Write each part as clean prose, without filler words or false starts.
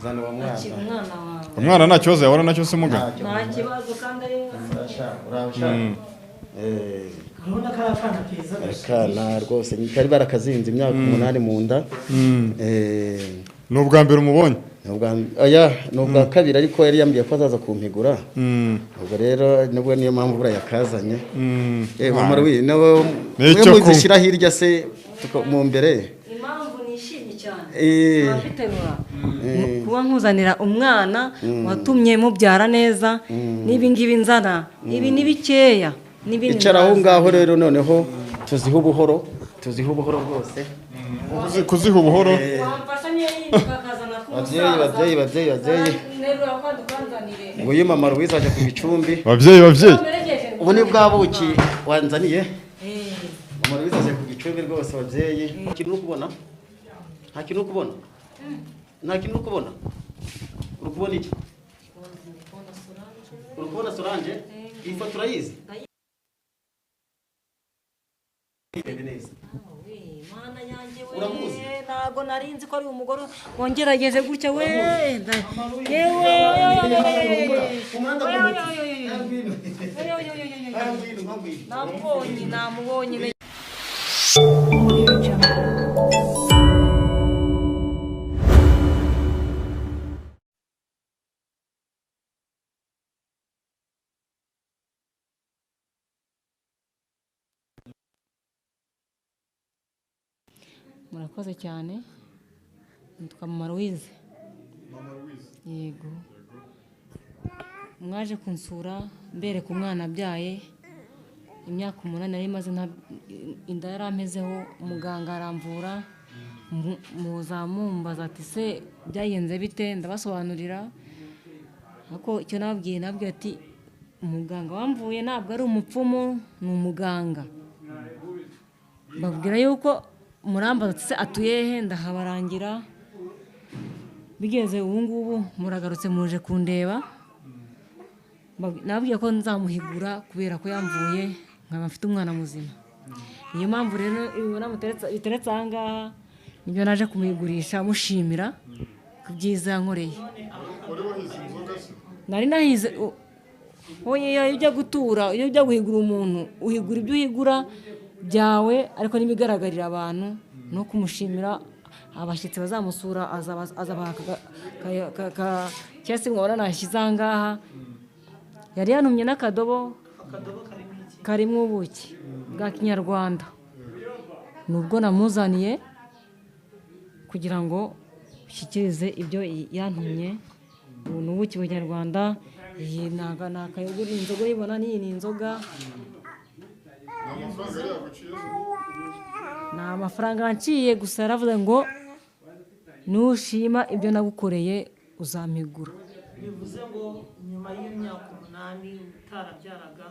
Zana uwo mwana. Akira umwana wawe. Umwana nta kibazo yabona nacyo se muga? Nta kibazo kandi ari Urasha. Eh, Urabona ko ari akana keza gusa. akana rwose kari barakazinze imyaka 8 mu nda. Eh, Ni ubwa mbere umubonye? Ubwa oya, ni ubwa kabiri, ariko yari yambwiye ko azaza kumpigura. Ubwo rero nubwo niyo mpamvu buriya yakazanye. Eh, mama Louis, nawe Ni icyo mwe kunywa. muzishyira hirya se mu mbere. Impamvu nishimye cyane, Eh, nkaba mbiterura kuba nkuzanira umwana watumye mubyara neza, n'ibi ngibi nzana ibi ni bikeya n'ibindi. Icara aho nzazana. ngaho rero, noneho tuzihe ubuhoro, tuzihe ubuhoro rwose. Kuziha ubuhoro. Wamfasha niyo yindi ukakazana. Babyeyi, babyeyi, babyeyi, babyeyi. Nterura kandi ukanzanire. Nguyu mama Louise aje ku gicumbi. Babyeyi, babyeyi. Ubu ni bwa buki wanzaniye. Mama Louise aje ku gicumbi rwose, babyeyi. Nta kintu uri kubona? Nta kintu uri kubona? Nta kintu uri kubona? Uri kubona iki? Uri kubona Solange? Iyi foto urayizi? Irebe neza. Mana yanjye we! Uramuzi? Ntago nari nzi ko ari umugore wongerageje gutya we. Yewe! Umuhanda w'umuti. Ngwino, ngwino. Namubonye, namubonye. Murakoze cyane. Nitwa Mama Louise. Yego, mwaje kunsura mbereka umwana abyaye. Imyaka 8 nari maze inda yarampezeho, muganga aramvura. Muza mumbaza ati: "Se byagenze bite?" Ndabasobanurira, ariko icyo nababwiye, nababwiye ati: "Umuganga wamvuye ntabwo ari umupfumu, ni umuganga." Mbabwira yuko murambaza ati: "Se atuye he?" Ndahabarangira. Bigeze ubu ngubu muragarutse muje kundeba. Nababwiye ko nzamuhigura kubera ko yamvuye nkaba mfite umwana muzima. Niyo mpamvu rero ibibona biteretse aha ngaha, nibyo naje kumuhigurisha mushimira ku byiza yankoreye. Nari nahize oya, iyo ujya gutura, iyo ujya guhigura umuntu, uhigura ibyo uhigura byawe, ariko n'ibigaragarira abantu no kumushimira. Abashyitsi bazamusura azabaha cyangwa se nkabona nashyize aha ngaha. Yari yantumye n'akadobo Akadobo karimo iki? Karimo ubuki bwa kinyarwanda. Nubwo namuzaniye kugira ngo nshyikirize ibyo yantumye. Ubu ni ubuki bwa kinyarwanda. Iyi ni akayoga, inzoga uyibona n'iyi ni inzoga. Ni amafaranga yanciye gusa. Yaravuze ngo: "Nushima ibyo nagukoreye uzampigura." Bivuze ngo nyuma y'imyaka 8 utarabyaraga,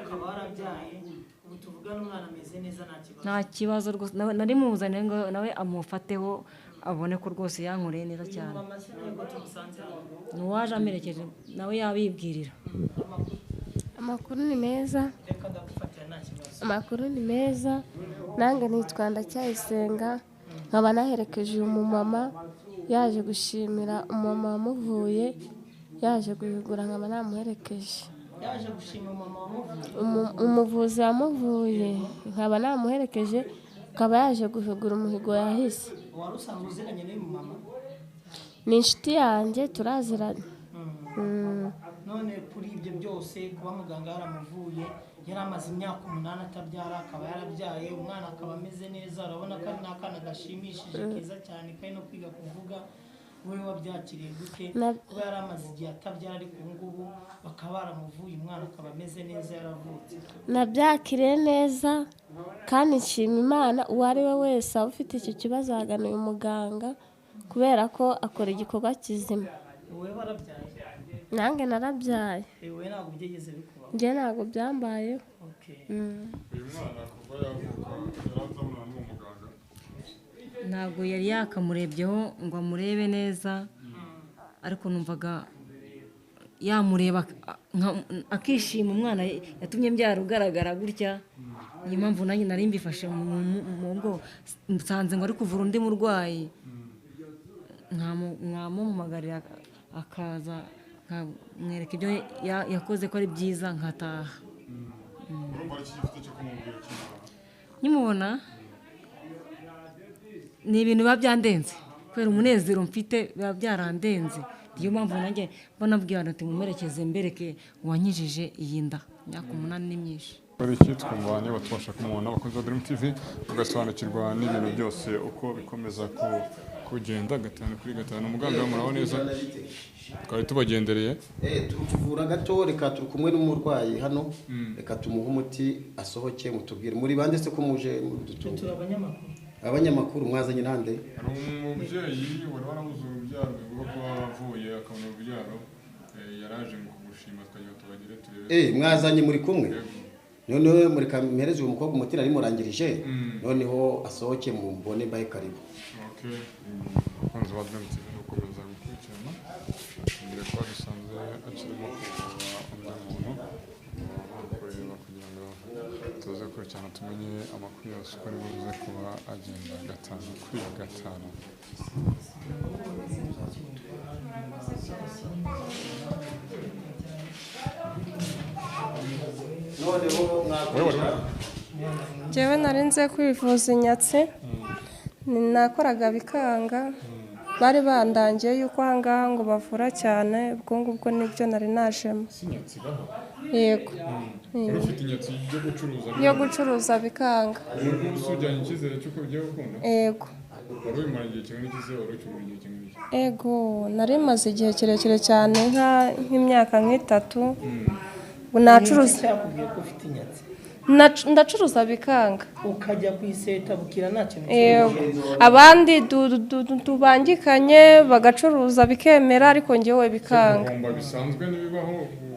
ukaba warabyaye, ubu tuvugana umwana ameze neza, nta kibazo? Nta kibazo rwose. Nari muzaniye ngo nawe amufateho abone ko rwose yankoreye neza Uyu cyane. mama se nawe ko tumusanze hano? Ni uwaje amerekeje, nawe yabibwirira. Amakuru? Amakuru ni meza. Reka ndagufatira, nta kibazo. Amakuru ni meza. Nange nitwa Ndacyayisenga, nkaba naherekeje uyu mumama yaje gushimira umumama wamuvuye, yaje guhigura, nkaba namuherekeje. Yaje gushima mama wamuvuye? Umuvuzi wamuvuye, nkaba namuherekeje, akaba yaje guhigura umuhigo yahise. Wari usanzwe uziranye n'uyu mumama? Ni inshuti yanjye, turaziranye. None kuri ibyo byose, kuba muganga yaramuvuye, yari amaze imyaka 8 atabyara, akaba yarabyaye umwana akaba ameze neza, urabona ko ari n'akana gashimishije, keza cyane, kari no kwiga kuvuga, wowe wabyakiriye gute? Kuba yari amaze igihe atabyara, ariko ubu ngubu bakaba baramuvuye, umwana akaba ameze neza, yaravutse. Nabyakiriye neza kandi nshima Imana. Uwo ari we wese waba ufite icyo kibazo yagana uyu muganga, kubera ko akora igikorwa kizima. Wowe warabyaye? Nanjye narabyaye. Wowe ntabwo byigeze bikubaho? Njye ntabwo byambayeho. Okay. Uyu mwana kuva yavuka yarazabona n'uwo muganga? Ntabwo yari yakamurebyeho ngo amurebe neza, ariko numvaga yamureba akishima umwana yatumye mbyara ugaragara gutya. Niyo mpamvu nanjye nari mbifashe mu bwo nsanze ngo ari kuvura undi murwayi. Nkamuhamagarira akaza, nkamwereka ibyo yakoze ko ari byiza, nkataha. Urumva ari iki gifite cyo kumubwira kimubona? Nkimubona ni ibintu biba byandenze kubera umunezero mfite, biba byarandenze. Niyo mpamvu nanjye mbona mbwira abantu ati mumerekeze mbereke uwankijije iyi nda. Imyaka 8 ni myinshi. Kuri iki twumva niba tubasha kumubona, abakunzi ba Dream TV, ugasobanukirwa n'ibintu byose uko bikomeza kugenda gatanu kuri gatanu. Muganga, muraho neza? Twari tubagendereye. Turi kuvura gato. Reka turi kumwe n'umurwayi hano, reka tumuhe umuti asohoke. Mutubwire muri bande se ko muje mudutunga? Turi abanyamakuru. Abanyamakuru mwazanye nande? Hari umubyeyi wari warabuze urubyaro, bivugwa ko avuye akabona urubyaro, yaraje ngo kugushima, twagira tubagire turebe. Mwazanye muri kumwe? Yego. Noneho mureka mpereze uyu mukobwa umuti nari murangirije, noneho asohoke mubone bahe karibu. Okay. Abakunzi ba Dream TV, ni ugukomeza gukurikirana mbere kuba dusanze akirimo kuvura undi muntu, kureba kugira ngo tuze gukurikirana tumenye amakuru yose uko ari buze kuba agenda gatanu kuri gatanu. Noneho mwakwinjira. Njyewe nari nze kwivuza inyatsi, nakoraga bikanga. Bari bandangiye yuko aha ngaha ngo bavura cyane, ubwo ngubwo nibyo nari najemo. Si inyatsi baho? Yego. Wari ufite inyatsi yo gucuruza? Yo gucuruza bikanga. Ubu ngubu ujyanye icyizere cy'uko bigiye gukunda? Yego. Wari ubimara igihe kingana iki se? Wari ucuruje igihe kingana iki? Ego, nari maze igihe kirekire cyane, nk'imyaka nk'itatu nacuruza. Cyakubwiye ko ufite inyatsi? Ndacuruza bikanga. Ukajya ku iseta bukira nta kintu? Yego, abandi tubangikanye bagacuruza bikemera, ariko njyewe bikanga. Guhomba bisanzwe n'ibibaho,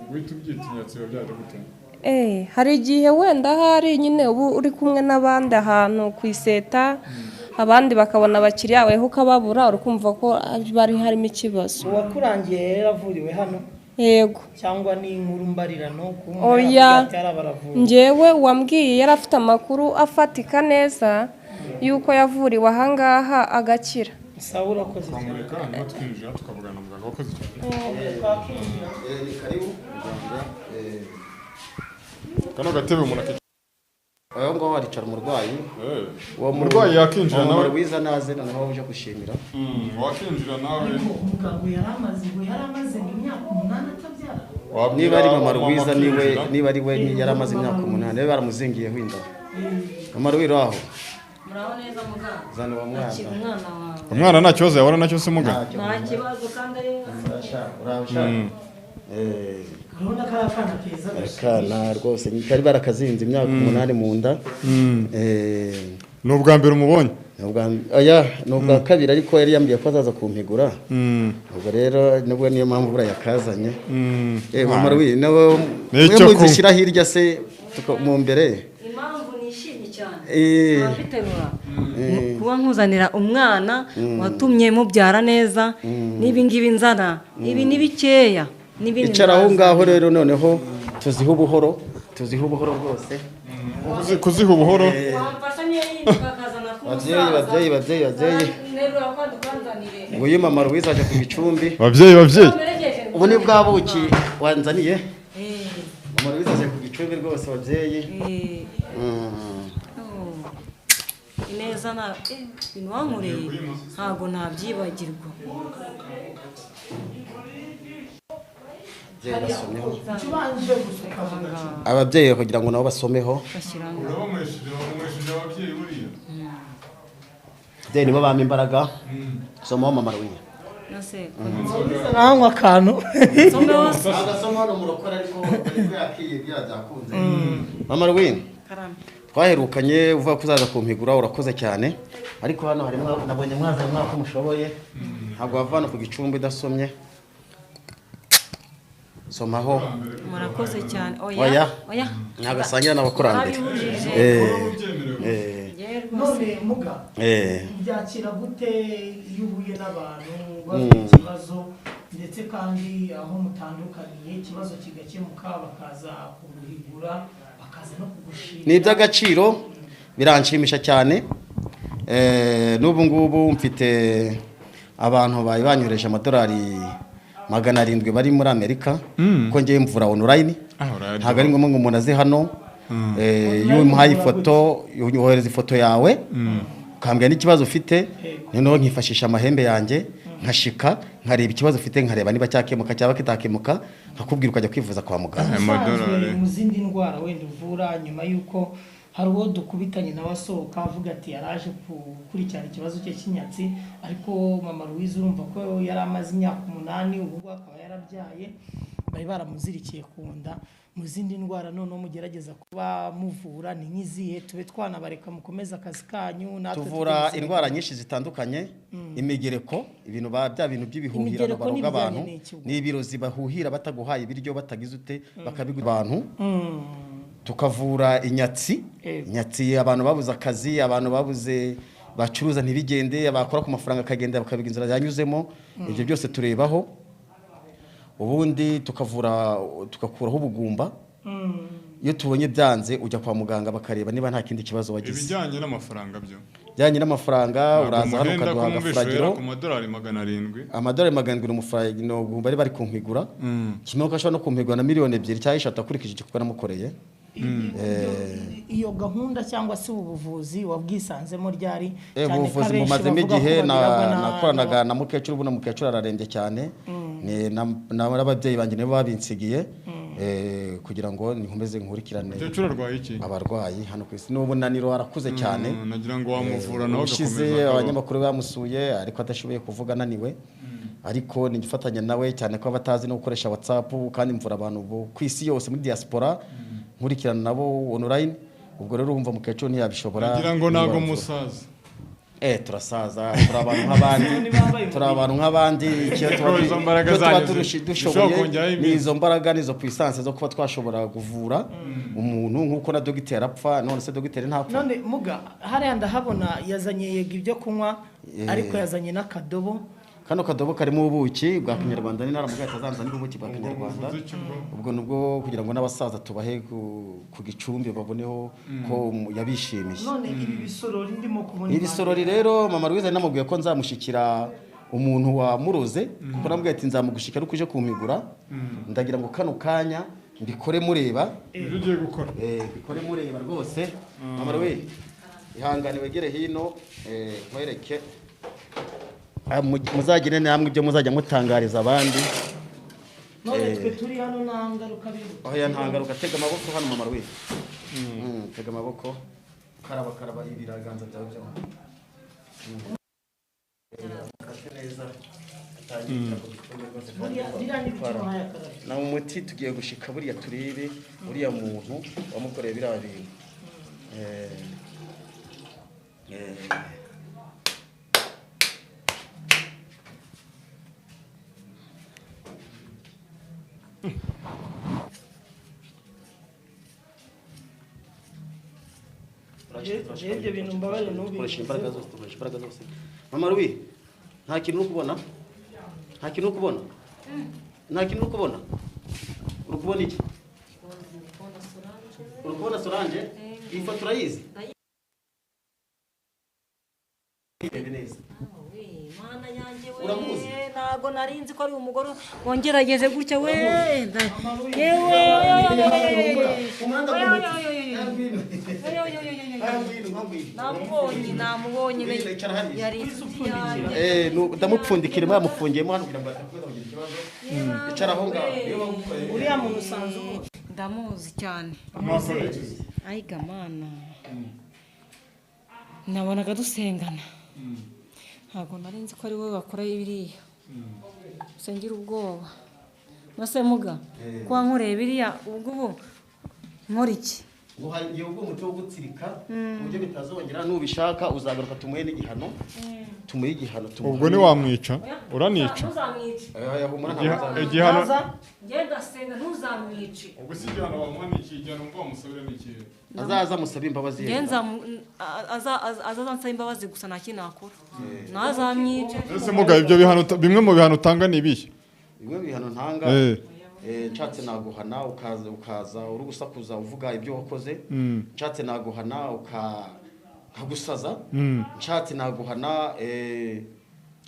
guhita ubyita inyatsi biba byaje gute? Hari igihe wenda hari nyine uba uri kumwe n'abandi ahantu ku iseta, abandi bakabona abakiriya, weho ukababura, uri kumva ko bari harimo ikibazo. Uwakurangiye rero avuriwe hano? Yego. Cyangwa ni inkuru mbarirano ku Oya. baravura? Njyewe uwambwiye yari afite amakuru afatika neza yuko yavuriwe ahangaha agakira. Sawa, urakoze cyane. Twamureka hanyuma tukinjira tukavugana na muganga. Wakoze cyane. Twakinjira. Ni karibu. Muganga, kano gatebe umuntu akicara? Aho ngaho haricara umurwayi. Uwo Umurwayi yakinjira uwo nawe? Louise naze noneho uje gushimira. Wakinjira nawe. Ariko umugabo yari amaze imyaka 8 atabyara. Wabwira Niba ari mama mama Louise niwe akinjira. Niba ari we, yari amaze imyaka 8 niwe baramuzingiyeho inda. Mama Louise, aho. Muraho neza muganga? Zana uwo mwana. Akira umwana wawe. Umwana nta kibazo yahura nacyo se muga? Nta kibazo kandi ari Urabasha. Urabona ko ari akana keza. Akana rwose kari barakazinze imyaka 8 mu nda. Ni ubwa mbere umubonye? Oya, ni ubwa kabiri, ariko yari yambwiye ko azaza kumpigura. Ubwo rero nubwo niyo mpamvu buriya yakazanye. Mama Louise nawe Ni icyo mwe muzishyira hirya se mu mbere. Impamvu nishimye cyane, mbiterura kuba nkuzanira umwana watumye mubyara neza, n'ibi ngibi nzana ibi ni bikeya n'ibindi. Icara aho nzaza. ngaho rero, noneho tuzihe ubuhoro, tuzihe ubuhoro rwose. Kuziha ubuhoro. Wamfasha niyo yindi ukakazana. Babyeyi, babyeyi, babyeyi, babyeyi. Nterura kwandi ukanzanire. Nguyu mama Louise aje ku gicumbi. Babyeyi, babyeyi. Ubu ni bwa buki wanzaniye. Mama Louise aje ku gicumbi rwose, babyeyi. Ineza na ibintu wankoreye ntabwo nabyibagirwa. Ababyeyi basomeho. Ubanje gusuka mu gacupa. Ababyeyi kugira ngo nabo basomeho. Bashyira ngo Urabanywesheje ababyeyi buriya. Ababyeyi nibo bampa imbaraga. Somaho mama Louise. Nase. Nanywa akantu. Someho se. Agasoma hano murokora, ariko ariko yakiye byakunze. Mama Louise, Karame. twaherukanye uvuga ko uzaza kumpigura, urakoze cyane. Ariko hano harimo nabonye mwazanye mwaka mushoboye, ntabwo wava hano ku gicumbi udasomye. Somaho. Murakoze cyane. Oya. Oya, oya. Ntabwo asangira n'abakurambere. Barabibujije. Eh. Njyewe rwose. None muga, byakira gute iyo uhuye n'abantu bafite ikibazo, ndetse kandi aho mutandukaniye ikibazo kigakemuka, bakaza kuguhigura, bakaza no kugushimira? Ni iby'agaciro, biranshimisha cyane. N'ubu ngubu mfite Abantu bari banyohereje amadolari 700 bari muri Amerika, kuko ngiye mvura online. Ah, ntabwo ari ngombwa ngo umuntu aze hano. Iyo umuhaye ifoto, yohereza ifoto yawe ukambwira n'ikibazo ufite, noneho nkifashisha amahembe yanjye nkashika nkareba ikibazo ufite, nkareba niba cyakemuka cyangwa kitakemuka, nkakubwira ukajya kwivuza kwa muganga. Amadolari. Ubusanzwe mu zindi ndwara wenda uvura, nyuma y'uko hari uwo dukubitanye nawe asohoka avuga ati yaraje gukurikirana ikibazo cye cy'inyatsi, ariko mama Louise urumva ko yari amaze imyaka 8, ubu ngubu akaba yarabyaye, bari baramuzirikiye ku nda. Mu zindi ndwara noneho mugerageza kuba muvura ni nk'izihe? Tube twanabareka mukomeze akazi kanyu natwe Tuvura tugeze- indwara nyinshi zitandukanye, imigereko, ibintu bya bintu by'ibihuhirano Imigereko baroga n'ibijyanye abantu, n'iki ubwo? ni ibirozi bahuhira bataguhaye ibiryo, batagize ute, bakabiguha abantu. Tukavura inyatsi. Yego. Inyatsi, abantu babuze akazi, abantu babuze bacuruza ntibigende, bakora ku mafaranga akagenda bakabiga inzira yanyuzemo, ibyo byose turebaho. Ubundi tukavura, tugakuraho ubugumba. Iyo tubonye byanze ujya kwa muganga bakareba niba nta kindi kibazo wagize. Ibijyanye n'amafaranga byo? Bijyanye n'amafaranga, uraza hano Umuhenda ukaduha ko mwumvishe agafuragiro. ku madolari 700. Amadolari 700 umufaranga bari bari kumpigura, kimwe ko ashobora no kumpigura na miliyoni 2 cyangwa 3 akurikije igikorwa namukoreye. Iyo gahunda cyangwa se ubu buvuzi wabwisanzemo ryari? Cyane ko Ubuvuzi abenshi bumazemo bavuga ko igihe. babiragwa Nakoranaga na mukecuru, ubu na mukecuru ararembye cyane. N'ababyeyi banjye nibo babinsigiye, kugira ngo nkomeze nkurikirane Mukecuru arwaye iki? abarwayi hano ku isi. N'ubunaniro, arakuze cyane. Nagira ngo wamuvura nawe Ubushize agakomeza akabaho. abanyamakuru bamusuye ariko adashoboye kuvuga, ananiwe, ariko ni igifatanya nawe cyane ko batazi no gukoresha WhatsApp, kandi mvura abantu ku isi yose muri diaspora, nkurikirana nabo online. Ubwo rero urumva mukecuru ntiyabishobora. Nagira ngo ntago Ntibaramvura. musaza. Turasaza, turi abantu nk'abandi, turi abantu nk'abandi. Icyo tuba Izo mbaraga icyo tuba zanyu dushoboye zishobora kongeraho ni iminsi. izo mbaraga, ni izo puissance zo kuba twashobora kuvura umuntu nk'uko na dogiteri apfa. None se dogiteri ntapfa? None muga, hariya ndahabona yazanye yego ibyo kunywa, ariko yazanye n'akadobo. Kano kadobo karimo ubuki bwa kinyarwanda, ni naramugaye atazanzanira ubuki bwa kinyarwanda. Buvuze iki ubwo? Ubwo nubwo kugira ngo n'abasaza tubahe ku gicumbi baboneho ko yabishimiye. None ibi bisorori ndimo kubona Iri sorori rero, mama Louise namubwiye ko nzamushyikira umuntu wamuroze, kuko namubwiye ati nzamugushikira ariko uje kumpigura. Ndagira ngo kano kanya mbikore mureba. Ibyo ugiye gukora. Mbikore mureba rwose. Mama Louise, ihangane wegere hino, nkwereke. Muzagire namwe ibyo muzajya mutangariza abandi. None twe turi hano nta ngaruka biri? Oya, nta ngaruka. Tega amaboko hano, mama Louise. Tega amaboko, karaba karaba ibiganza byawe byombi. Afate neza, atangirira ku gikombe rwose kandi Buriya biriya ni ibiki muhaye akarabyo? Na umuti tugiye gushika buriya turebe uriya muntu wamukoreye biriya bintu. Ibyo bintu mbabarire ntubivuze. Dukoresha imbaraga zose, dukoresha imbaraga zose. Mama Louis, nta kintu uri kubona? Nta kintu uri kubona? Nta kintu uri kubona? Uri kubona iki? Uri kubona Solange? Iyi foto urayizi? Irebe neza. Mana yanjye we! Uramuzi? Ntabwo nari nzi ko ari umugore wongerageze gutya we. Yewe! Umuhanda. Namubonye, namubonye. Ngwino, icara hariya. Yari inshuti yanjye. Ndamupfundikira, bamufungiyemo hano kugira ngo adakomeza kugira ikibazo. Icara aho ngaho. Niyo bagukoreye. Uriya muntu usanzwe umuzi? Ndamuzi cyane. Mwakora iki? Ayiga mana, nabonaga dusengana, ntabwo nari nzi ko ari wowe bakora biriya. Gusa ngira ubwoba. Mbese muga, ko wankoreye biriya, ubwo ubu nkora iki? Nguhaye ubwo umuti wo gutsirika ku buryo bitazongera. Nubishaka uzagaruka tumuhe n'igihano, tumuhe igihano, tumuhe. Ubwo ntiwamwica? Uranica? Ntuzamwice. Oya, humura, ntabwo nzamwica. Igihano. Ngenda senga, ntuzamwice. Ubwo si igihano wamuha ni iki? Igihano wumva wamusabira ni ikihe? Azaza amusabe imbabazi yenda. Ngenza azaza ansaba imbabazi gusa, nta kintu nakora, ntazamwice. Ese muga, ibyo bihano bimwe mu bihano utanga ni ibihe? Bimwe mu bihano ntanga, nshatse naguhana ukaza uri gusakuza uvuga ibyo wakoze, nshatse naguhana nkagusaza, nshatse naguhana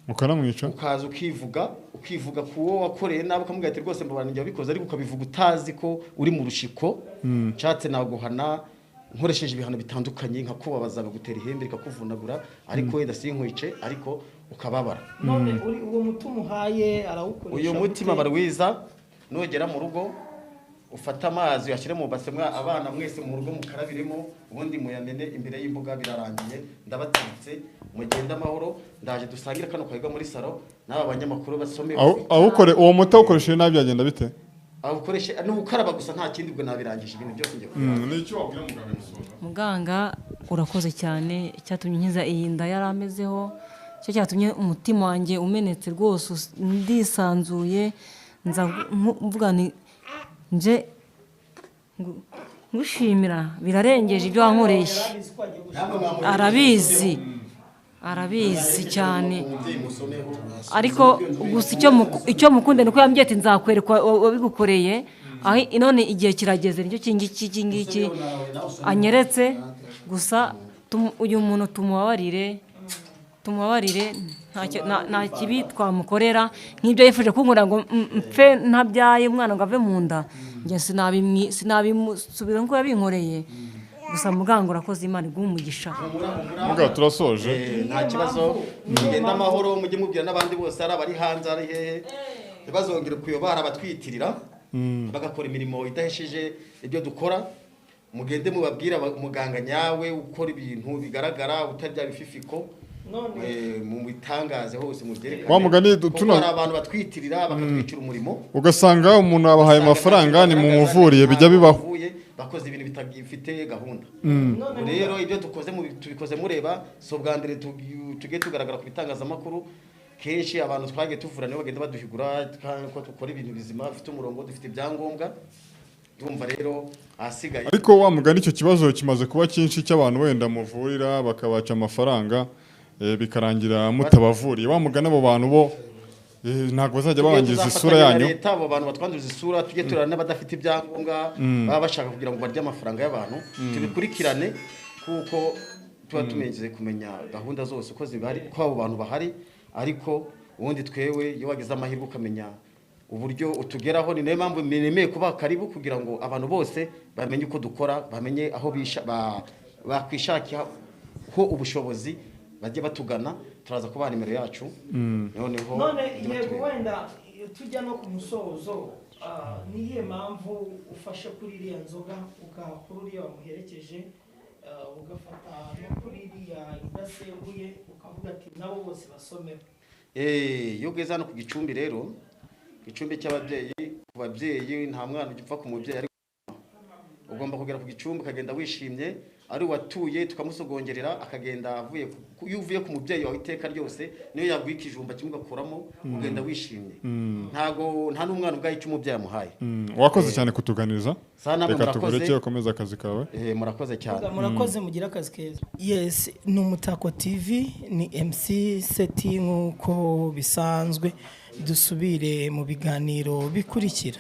Ukanamwica. Ukaza ukivuga ku wo wakoreye nabi, ukamubwira ati rwose mbabarira njye wabikoze, ariko ukabivuga utazi ko uri mu rushiko. Nshatse naguhana nkoresheje ibihano bitandukanye, nkakubabaza, bagutera ihembe rikakuvunagura, ariko wenda sinkwice, ariko ukababara. None uri uwo muti umuhaye arawukoresha Uyu mutima gute? Barwiza, nugera mu rugo ufate amazi uyashyire mu base, abana mwese mu rugo mukarabiremo, ubundi muyamene imbere y'imbuga. Birarangiye, ndabategetse, mugende amahoro. Ndaje dusangire kano kayoga muri salo n'aba banyamakuru basome. Awukore uwo muti awukoresheje nabi byagenda bite? Awukoreshe ni ugukaraba gusa, nta kindi. Ubwo nabirangije ibintu byose ngiye kubirangije. Ni icyo wabwira muganga gusoza? Muganga, urakoze cyane. Icyatumye nkiza iyi nda yari amezeho, cyo cyatumye umutima wanjye umenetse rwose, ndisanzuye, nza mvuga nti nje ngushimira birarengeje ibyo wankoreye. Yarabizi ko agiye gushaka. Arabizi, arabizi cyane. Umubyeyi musomeho. Ariko gusa icyo mukunda ni uko yambwiye ati nzakwereka wabigukoreye aho. None igihe kirageze, nicyo kingiki iki ngiki anyeretse. Gusa uyu muntu tumubabarire, tumubabarire, nta kibi twamukorera nk'ibyo yifuje kunkora ngo mpfe ntabyaye umwana ngo ave mu nda. Njye sinabimusubira nk'uko yabinkoreye. Gusa muganga, urakoze, Imana iguhe umugisha. Muganga, turasoje. Nta kibazo, mugende amahoro. Mujye mubwira n'abandi bose, ari abari hanze, ari hehe, ntibazongere kuyoba. Hari abatwitirira bagakora imirimo idahesheje ibyo dukora. Mugende mubabwire muganga nyawe ukora ibintu bigaragara, utarya bififiko. None Mu bitangaze hose mubyerekane, Wa mugani kuko hari abantu batwitirira bakatwicira umurimo. Ugasanga umuntu abahaye amafaranga, ni mumuvuriye, bijya bibaho. Bavuye, bakoze ibintu bitagifite gahunda. None Rero ibyo dukoze tubikoze mureba. Si ubwa mbere tugiye tugaragara ku bitangazamakuru kenshi. Abantu twagiye tuvura nibo bagenda baduhigura ko dukora ibintu bizima, bifite umurongo, dufite ibyangombwa. Ndumva rero ahasigaye Ariko wa mugani, icyo kibazo kimaze kuba cyinshi cy'abantu wenda muvurira bakabaca amafaranga, bikarangira mutabavuriye. Wa mugani, abo bantu bo ntabwo bazajya Tujye bangiza isura tuzafatanya na yanyu? leta, abo bantu batwanduza isura. Tujye turana n'abadafite ibyangombwa baba bashaka kugira ngo barye amafaranga y'abantu, tubikurikirane, kuko tuba tumenyereye kumenya gahunda zose uko zibari, ko abo bantu bahari. Ariko ubundi twewe iyo wagize amahirwe ukamenya uburyo utugeraho, ni nayo mpamvu nemeye kubaha karibu, kugira ngo abantu bose bamenye uko dukora, bamenye aho bakwishakira ho ubushobozi, bajye batugana. Turaza kubaha nimero yacu noneho None bajye yego, batureba. Wenda tujya no ku musozo, niyihe mpamvu ufashe kuri iriya nzoga, ugaha kuri uriya wamuherekeje, ugafata no kuri iriya idasembuye, ukavuga ati nabo bose basomeho? Iyo ugeze hano ku gicumbi rero, gicumbi cy'ababyeyi, ku babyeyi nta mwana ujya upfa ku mubyeyi, ariko ugomba kugera ku gicumbi ukagenda wishimye. Ari uwatuye tukamusogongerera akagenda avuye iyo uvuye ku mubyeyi wawe iteka ryose, niyo yaguha ikijumba kimwe ugakuramo, ugenda wishimye. Ntago nta n'umwana ubwaye icyo umubyeyi amuhaye. Wakoze cyane kutuganiriza. Sawa, namwe Reka murakoze. tukureke ukomeze akazi kawe. Murakoze cyane. Murakoze, mugire akazi keza. Yes, ni Umutako TV, ni MC Seti nk'uko bisanzwe. Dusubire mu biganiro bikurikira.